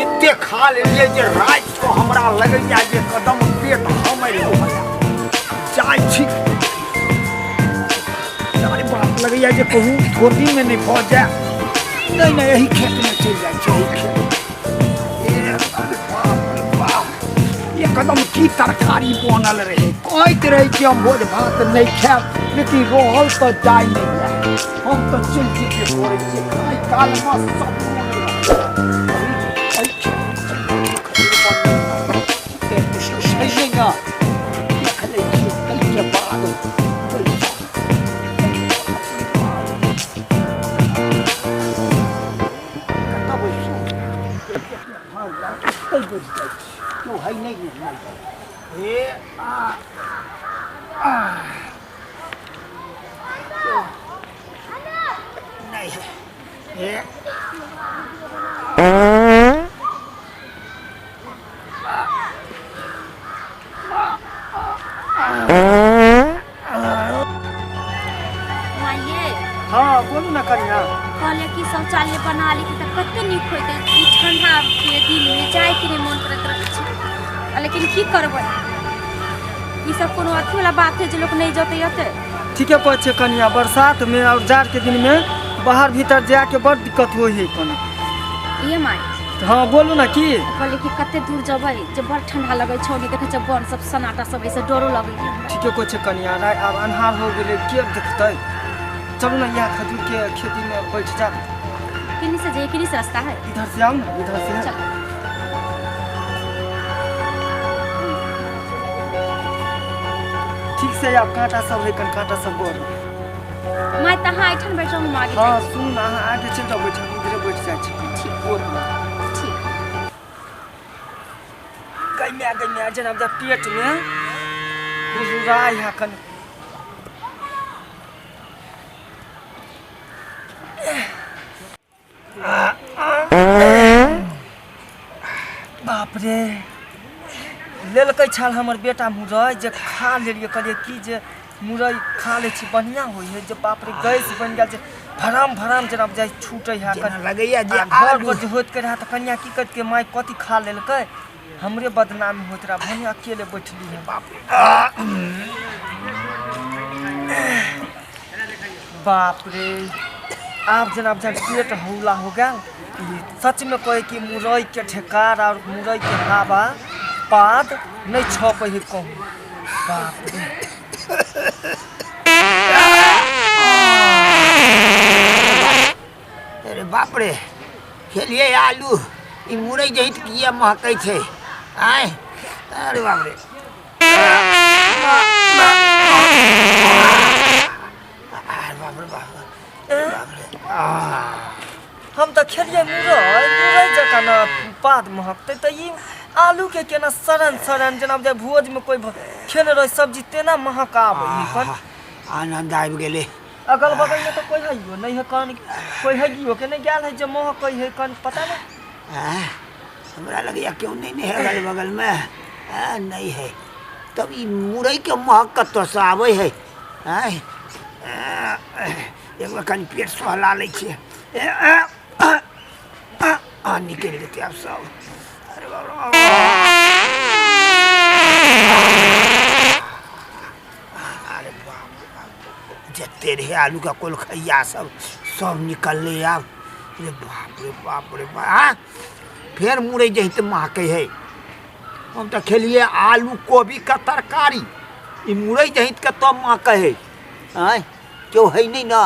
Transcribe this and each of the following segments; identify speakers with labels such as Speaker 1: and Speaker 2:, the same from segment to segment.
Speaker 1: एते खा लेलियै जे राति कऽ हमरा लगैया जे कदम पेट हमर जाइ छी। अरे बाप, लगैया जे कहूँ धोतीमे नहि भऽ जाय। नहि नहि, एही खेतमे चलि जाइ छी, एही खेत। ए, अरे बाप रे बाप, एकदम की तरकारी बनल रहै। कहैत रहै कि हम भोज भात नहि खायब, लेकिन रहल तऽ जाइ नहि जाय। हम तऽ चलि जेबे करै छियै। खाइ कालमे सब मोन रहै। एहि खेतमे चलि जाइ छियै, खजूर बनल छै नहि ने, देख लै छियै, ताहिके बाद कतऽ बैसू? एतहि बैस जाइ छी, केओ है नहि ने। नहि हे, आ आ नहि है। हे,
Speaker 2: माइये।
Speaker 3: हाँ, बोलू ना कनिया।
Speaker 2: कहलियै कि शौचालय बना ली तऽ कते नीक होइतै। ई ठंडा के दिनमे जायके नहि मोन करैत रहै छै, आ लेकिन की करबै, ई सब कोनो अथी वाला बात है जे लोक नहि जतै एतै?
Speaker 3: ठीके कहै छियै कनिया, बरसातमे और जाड़के दिनमे बाहर भीतर जायके बड़ दिक्कत होइ है कनि।
Speaker 2: ये माय।
Speaker 3: हाँ, बोलू ना की।
Speaker 2: कहलियै कि कते दूर जेबै जे बड़ ठंडा लगै छौ, नहि देखै छै बन सब सन्नाटा सब, एहिसँ डरो लगै हमरा।
Speaker 3: ठीके कहै छै कनिया, राति आब अन्हार हो गेलै, के देखतै? चलू ने, इएह खजूरके खेतीमे बैठ जाब।
Speaker 2: किन्नी से जाइए? किन्नी से रास्ता है?
Speaker 3: इधर से आओ ना, इधर से है।
Speaker 2: चल।
Speaker 3: ठीक से आब, काँटा सब है कन, काँटा सब बड़।
Speaker 2: माय, तऽ अहाँ एहिठाम बैठ रहू, हम आगे
Speaker 3: हाँ।
Speaker 2: जाइ छी।
Speaker 3: सुन, अहाँ आगे चलि जाउ, बैठ, हम इधरे बैठ जाइ छी।
Speaker 2: ठीक।
Speaker 3: बोल।
Speaker 2: ठीक।
Speaker 3: गैम्या गैम्या, जेना जब पेटमे हुजुराइ है कन। बाप रे, लेलकै छल हमर बेटा मुरई जे खा लेलियै। कहलियै की जे मुरई खा लै छी, बढ़िआँ होइ है, जे बाप रे, गैस बनि गेल छै, भराम भराम जेना जाइ छूटै है।
Speaker 1: जेना लगैया जे
Speaker 3: आ घर
Speaker 1: आलू
Speaker 3: पर जे होइत के रहए तऽ कनिया की कहितियै, माय कथी खा लेलकै? हमरे बदनामी होइत रहए, भने अकेले बैठली है।
Speaker 1: बाप रे।
Speaker 3: बाप रे, आब जेना बुझाइ पेट हौला हो गेल। ई सच में कहे कि मुरई के ठेकार और मुरई के हवा पाद नहीं छपै है कहूँ। बाप रे।
Speaker 1: अरे बाप रे, खेलिए आलू, ई मुरई जहित किया महकै छै? आय, अरे बाप रे, अरे बाप रे बाप रे, बाप रे आ।
Speaker 3: हम तऽ खेलियै मुरई, मुरई जकाँ ने पाद महकतै तऽ ई आलूके केना सड़न सड़न, जेना बुझाइ भोजमे कोइ खेने रहै सब्जी तेना महक आबै है कन।
Speaker 1: आनन्द आबि गेलै।
Speaker 3: अगल बगलमे तऽ कोइ हैयो नहि है कन, कोइ हैयो के नहि गेल है जे महकै है कन, पता नहि।
Speaker 1: आँय, हमरा लगैया केओ नहि ने है अगल बगलमे। आँय, नहि है तब ई मुरईके महक कतऽसँ आबै है? आँय, एक बेर कनि पेट सहला लै छियै। ए, आ, आ, आ, आ, निकलि जेतै आब सब। अरे बाप रे, अरे बाप रे बाप, जते रहै आलूके कोलखैया सब सब निकललै आब। रे बाप रे बाप रे बाप, आ फेर मुरै जहित महकै है। हम तऽ खेलियै आलू कोबीके तरकारी, ई मुरै जहित के तब महकै है। आँय, केओ है नहि ने,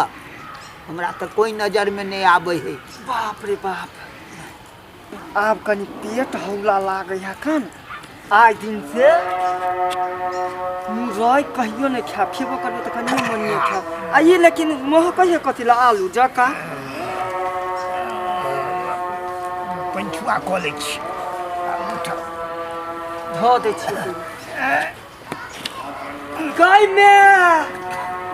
Speaker 1: हमरा तऽ कोइ नजरमे नहि आबै है।
Speaker 3: बाप रे बाप, आब कनि पेट हौला लागै है कन। आइ दिन से मुरई कहियो नहि खायब, खेबो करबै तऽ कनियो मनियो खायब। आ ई लेकिन महकै है कथी ला आलू जकाँ?
Speaker 1: पंछुआ कऽ लै छी आ उठब।
Speaker 3: धऽ दै छियै गाय मे।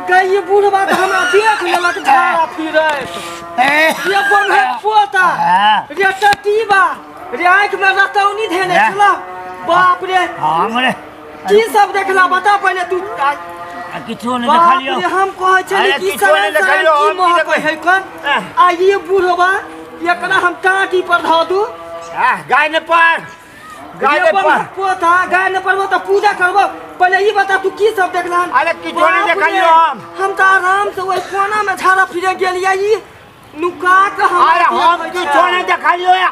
Speaker 3: गाय, ये बूढ़वा तऽ हमरा देख लेलक झाड़ा फिरैत। ये बन्हे पोता रे, टटीबा रे, आँखि में रतौनी धेने छला। बाप रे।
Speaker 1: हमरे
Speaker 3: की सब देखला, बता पहिले तू।
Speaker 1: किछो नहि
Speaker 3: बाप
Speaker 1: देखलियौ।
Speaker 3: रे, हम कहै छली
Speaker 1: अरे
Speaker 3: कि
Speaker 1: किछो नहि
Speaker 3: सड़न सड़न
Speaker 1: देखलियौ,
Speaker 3: की
Speaker 1: हम की
Speaker 3: महकै
Speaker 1: देखबै?
Speaker 3: है कन, आ ये बूढ़वा एकरा हम टाटी पर धऽ दू।
Speaker 1: आह, गाय ने पर, गाय ने पर।
Speaker 3: पोता गाय ने पड़बो तऽ पूजा करबो। पहिले ई बता तू की सब देखलहन?
Speaker 1: अरे किछो नहि
Speaker 3: बाप रे,
Speaker 1: देखलियौ हम।
Speaker 3: हम तऽ आराम से ओहि कोना में झाड़ा फिरे गेलियै, ई नुका के हमरा
Speaker 1: अरे हम
Speaker 3: देखै
Speaker 1: किछो
Speaker 3: छै।
Speaker 1: नहि देखलियौ या।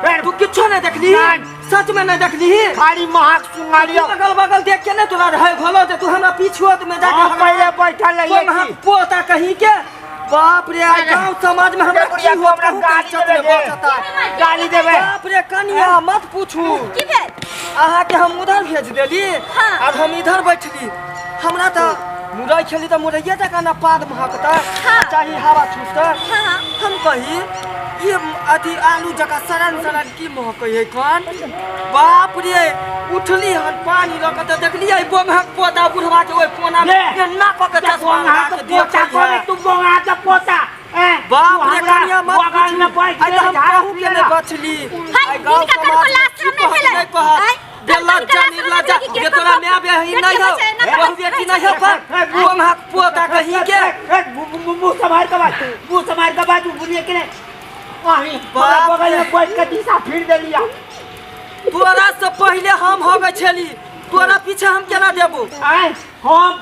Speaker 1: फेर
Speaker 3: तू किछो नहि देखली?
Speaker 1: नहि।
Speaker 3: सच में नहि देखली?
Speaker 1: खाली महक सुंघलियौ।
Speaker 3: अगल बगल देख के नहि तोरा रहे घलो जे तू हमरा पीछू में जाके
Speaker 1: हम पहिले बैठल रहियै
Speaker 3: हम
Speaker 1: की।
Speaker 3: पोता कहीं के। बाप रे, आइ
Speaker 1: अरे,
Speaker 3: गांव समाज में हमरा
Speaker 1: रे बुढ़िया,
Speaker 3: की होत,
Speaker 1: हमरा
Speaker 3: कहूँ के
Speaker 1: गाली
Speaker 3: इज्जत
Speaker 1: देबै
Speaker 3: नहि
Speaker 1: रे।
Speaker 3: बचता।
Speaker 1: गाली देबै।
Speaker 3: बाप रे कनिया मत पूछू।
Speaker 2: की भेल?
Speaker 3: अहाँके हम उधर भेज देली
Speaker 2: हाँ।
Speaker 3: और हम इधर बैठली। हमरा तऽ मुरई खेली तऽ मुरैये जकाँ ने पाद महकता
Speaker 2: हाँ।
Speaker 3: चाही, हवा छूटता।
Speaker 2: हाँ हाँ।
Speaker 3: हम कही ये अथी आलू जकाँ सड़न सड़न की महकै है कन। बाप रे, उठली हन पानी लऽ कऽ तऽ देखलियै बोंगहक पोता बुढ़वा के ओहि कोना में
Speaker 1: ले।
Speaker 3: एना कऽ के चश्मा
Speaker 1: बोंगा
Speaker 3: लगा
Speaker 1: के
Speaker 3: के
Speaker 1: पोता
Speaker 3: देखै
Speaker 1: कहबे
Speaker 3: है।
Speaker 1: तू बोंगा के पोता। हैं?
Speaker 3: बाप
Speaker 1: तू
Speaker 3: रे
Speaker 1: हमरा
Speaker 3: कनिया मत
Speaker 1: बगल में
Speaker 3: पूछू।
Speaker 1: बैठ
Speaker 3: आइ तऽ
Speaker 1: के
Speaker 3: हम
Speaker 1: झाड़ा
Speaker 3: कहूँ के
Speaker 1: पिएला।
Speaker 3: नहि बचली।
Speaker 2: हाय,
Speaker 3: आइ गाँव
Speaker 2: हिनका
Speaker 3: समाज
Speaker 2: कनको
Speaker 3: में
Speaker 2: लाज
Speaker 3: की
Speaker 2: शरम नहि
Speaker 3: कहत
Speaker 2: भेलै?
Speaker 3: नहि कहत।
Speaker 2: आँय,
Speaker 3: बेलज्जा
Speaker 2: कनको लाज शरम
Speaker 3: निर्लज्जा
Speaker 2: नहि भेलै?
Speaker 3: जे तोरा माय बहिन नहि हौ, बहु बेटी नहि हौ, पर बोंगहक पोता कहीं के।
Speaker 1: मुँह सम्हार के बाज, मुँह सम्हार के बाज, बुझलियै कि नहि? अहीं हमरा
Speaker 3: बाप
Speaker 1: बगल
Speaker 3: रे।
Speaker 1: में बैठ के दिशा फिर देलिया।
Speaker 3: तोरा से पहिले हम हो गए छली, तोरा पीछे हम केना देबो?
Speaker 1: आँय, हम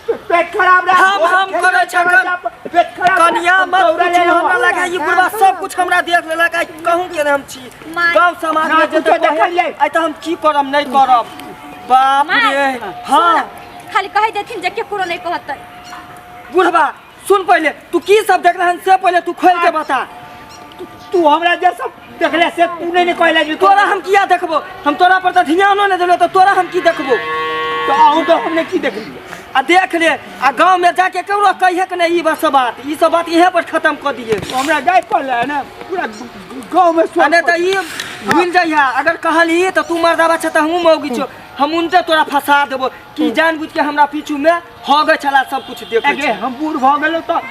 Speaker 1: पेट खराब रहा।
Speaker 3: हम करै छखन।
Speaker 1: पेट खराब
Speaker 3: कनिया मत
Speaker 1: दौड़ल
Speaker 3: पूछू,
Speaker 1: एलहुँ।
Speaker 3: हमरा लगा ई बुढ़वा सब कुछ हमरा देख लेलक। आइ कहूँ के हम छी
Speaker 2: माय।
Speaker 3: गाँव समाज
Speaker 1: ना,
Speaker 3: में जे
Speaker 1: कुछो देखलियै।
Speaker 3: आइ तऽ हम की करब नहि करब। बाप
Speaker 2: माय,
Speaker 3: रे। हाँ
Speaker 2: खाली कहि देथिन जे केकरो नहि कहतै।
Speaker 3: बुढ़वा सुन, पहिले तू की सब देख रहन से पहिले तू खोल के बता।
Speaker 1: तू हमरा जे सब देखले से तू नहीं ने कहले जे
Speaker 3: तोरा हम किया देखबो? हम तोरा पर तऽ ध्यानो नहि देबै तऽ तोरा हम की देखबो?
Speaker 1: तो अहूँ तो हमने की देखलियै?
Speaker 3: आ देख ले, आ गाँव में जाके केकरो कहिए के नहीं ई सब बात, ई सब बात इहे पर खत्म कऽ दिए।
Speaker 1: तो हमरा जाय पड़ले है ना पूरा गाँव में
Speaker 3: आ नहि तऽ ई भूल जइहा, अगर कहलही तऽ तू मर्दाबा छ तऽ हमहूँ मौगी छौ, हम उनटे तोरा फंसा देबो कि जानबूझ के हमरा पीछू में हो गए छला सब कुछ देखे
Speaker 1: अगे हम बूढ़ भऽ गेलहुँ तऽ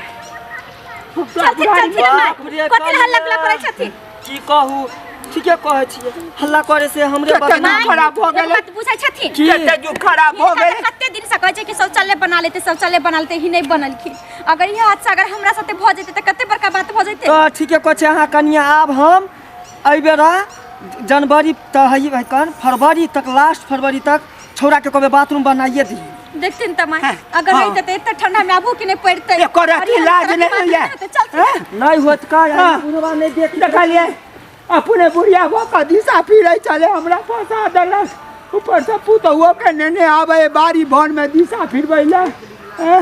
Speaker 2: चलथिन चलथिन माय,
Speaker 3: बाप रे,
Speaker 2: कथी लए हल्ला गुल्ला करै छथिन?
Speaker 3: की कहू, ठीके कहै छियै, हल्ला करे से हमरे
Speaker 1: कते
Speaker 3: बदनाम।
Speaker 1: जुग खराब भऽ
Speaker 2: एगो
Speaker 1: गेलै।
Speaker 2: बात बुझै छथिन?
Speaker 3: की?
Speaker 1: कते जुग खराब भऽ
Speaker 2: हिनका
Speaker 1: गेलै।
Speaker 2: तऽ कते दिन से कहै छै कि शौचालय बना लेते, शौचालय बना लेते, ही नहि बनलखिन। अगर इएह हादसा अगर हमरा साथे भऽ जेतै तऽ कते बड़का बात भऽ जेतै।
Speaker 3: तऽ ठीके कहै छै अहाँ कनिया। आब हम एहि बेरा जनवरी तऽ है कन फरवरी तक, लास्ट फरवरी तक छौड़ा के कहबै बाथरूम बनाइए दी।
Speaker 2: देखथिन तऽ माय, अगर
Speaker 1: हाँ।
Speaker 2: रहितै तऽ एते ठंडा में आबू कि नहि पड़तै।
Speaker 1: एकर अथी लाज नहि होइए।
Speaker 2: चलथिन।
Speaker 1: हैं?
Speaker 3: नहि होत का
Speaker 1: हाँ।
Speaker 3: बुढ़वा नहि देख।
Speaker 1: देखलियै, अपने बुढ़िया भऽ कऽ दिशा फिरै छलै, हमरा फंसा देलक। ऊपरसँ पुतहुओ के नेने आबै बाड़ी बन में दिशा फिरबै लए। हैं?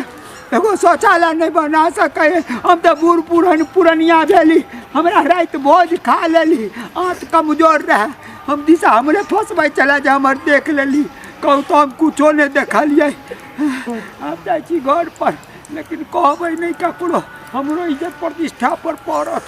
Speaker 1: एगो शौचालय नहि बना सकै। हम तऽ बूढ़ पुरन पुरनिया भेली, हमरा राति भोज खा लेली, आँत कमजोर रहए, हम दिशा हमरे फंसबै छलै जे हमर देख लेली। कहू तऽ हम कुछो नहि देखलियै। आब जाइ छी घर पर, लेकिन कहबै नहि ककरो, हमरो इज्जत प्रतिष्ठा पर पड़त।